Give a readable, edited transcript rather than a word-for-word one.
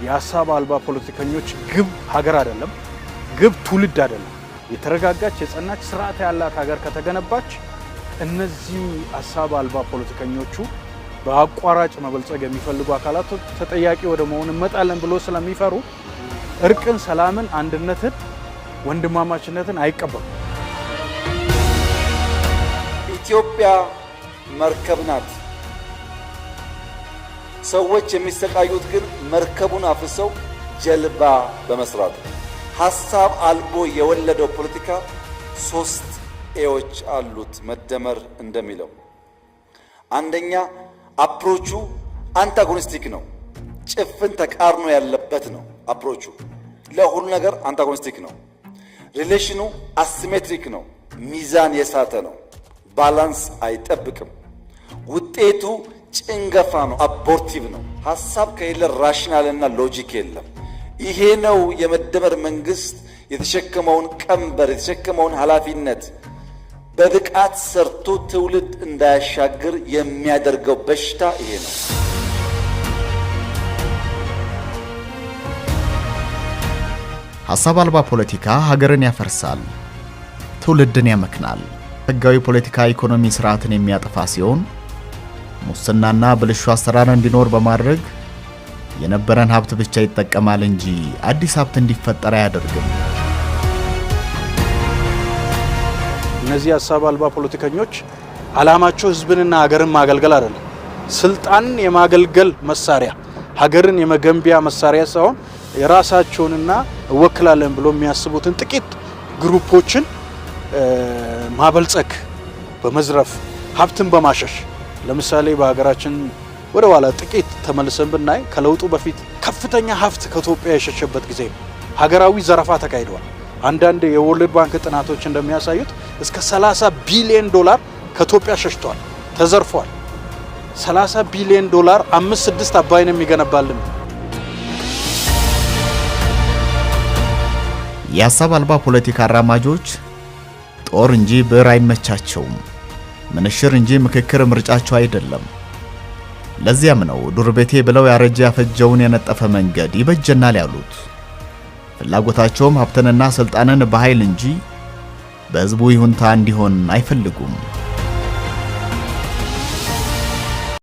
የሀሳብ አልባ ፖለቲከኞች ግብ ሀገር አይደለም፣ ግብ ትውልድ አይደለም። የተረጋጋች፣ የጸናች፣ ስርዓት ያላት ሀገር ከተገነባች እነዚህ ሀሳብ አልባ ፖለቲከኞቹ በአቋራጭ መበልጸግ የሚፈልጉ አካላት ተጠያቂ ወደ መሆን እንመጣለን ብሎ ስለሚፈሩ እርቅን፣ ሰላምን፣ አንድነትን፣ ወንድማማችነትን አይቀበሉም። ኢትዮጵያ መርከብ ናት። ሰዎች የሚሰቃዩት ግን መርከቡን አፍርሰው ጀልባ በመስራት ነው። ሀሳብ አልቦ የወለደው ፖለቲካ ሶስት A ዎች አሉት። መደመር እንደሚለው አንደኛ approach ኡ antagonistic ነው። ጭፍን ተቃርኖ ያለበት ነው። Approach ኡ ለሁሉ ነገር antagonistic ነው። Relation ኑ asymmetric ነው። ሚዛን የሳተ ነው። Balance አይጠብቅም። ውጤቱ ጭንገፋ ነው። Abortive ነው። ሀሳብ ከሌለ rational እና logic የለም። ይሄ ነው የመደመር መንግስት የተሸከመውን ቀንበር፣ የተሸከመውን ኃላፊነት በብቃት ሰርቶ ትውልድ እንዳያሻግር የሚያደርገው በሽታ ይሄ ነው። ሐሳብ አልባ ፖለቲካ ሀገርን ያፈርሳል፣ ትውልድን ያመክናል። ሕጋዊ ፖለቲካ ኢኮኖሚ ስርዓትን የሚያጠፋ ሲሆን ሙስናና ብልሹ አሰራር እንዲኖር በማድረግ የነበረን ሀብት ብቻ ይጠቀማል እንጂ አዲስ ሀብት እንዲፈጠር አያደርግም። እነዚህ ሀሳብ አልባ ፖለቲከኞች አላማቸው ህዝብንና ሀገርን ማገልገል አይደለም። ስልጣንን የማገልገል መሳሪያ፣ ሀገርን የመገንቢያ መሳሪያ ሳይሆን የራሳቸውንና እወክላለን ብሎ የሚያስቡትን ጥቂት group ኦችን ማበልጸግ፣ በመዝረፍ፣ ሀብትን በማሸሽ። ለምሳሌ በሀገራችን ወደ ኋላ ጥቂት ተመልሰን ብናይ ከለውጡ በፊት ከፍተኛ ሀብት ከኢትዮጵያ የሸሸበት ጊዜ ነው። ሀገራዊ ዘረፋ ተካሂደዋል። አንዳንድ የ World Bank ጥናቶች እንደሚያሳዩት እስከ 30 ቢሊዮን ዶላር ከኢትዮጵያ ሸሽቷል፣ ተዘርፏል። 30 ቢሊዮን ዶላር አምስት ስድስት አባይን የሚገነባልን። የሐሳብ አልባ ፖለቲካ አራማጆች ጦር እንጂ ብዕር አይመቻቸውም። ምንሽር እንጂ ምክክር ምርጫቸው አይደለም። ለዚያም ነው ዱር ቤቴ ብለው ያረጀ ያፈጀውን የነጠፈ መንገድ ይበጀናል ያሉት። ፍላጎታቸውም ሀብትንና ስልጣንን በኃይል እንጂ በሕዝቡ ይሁንታ እንዲሆን አይፈልጉም።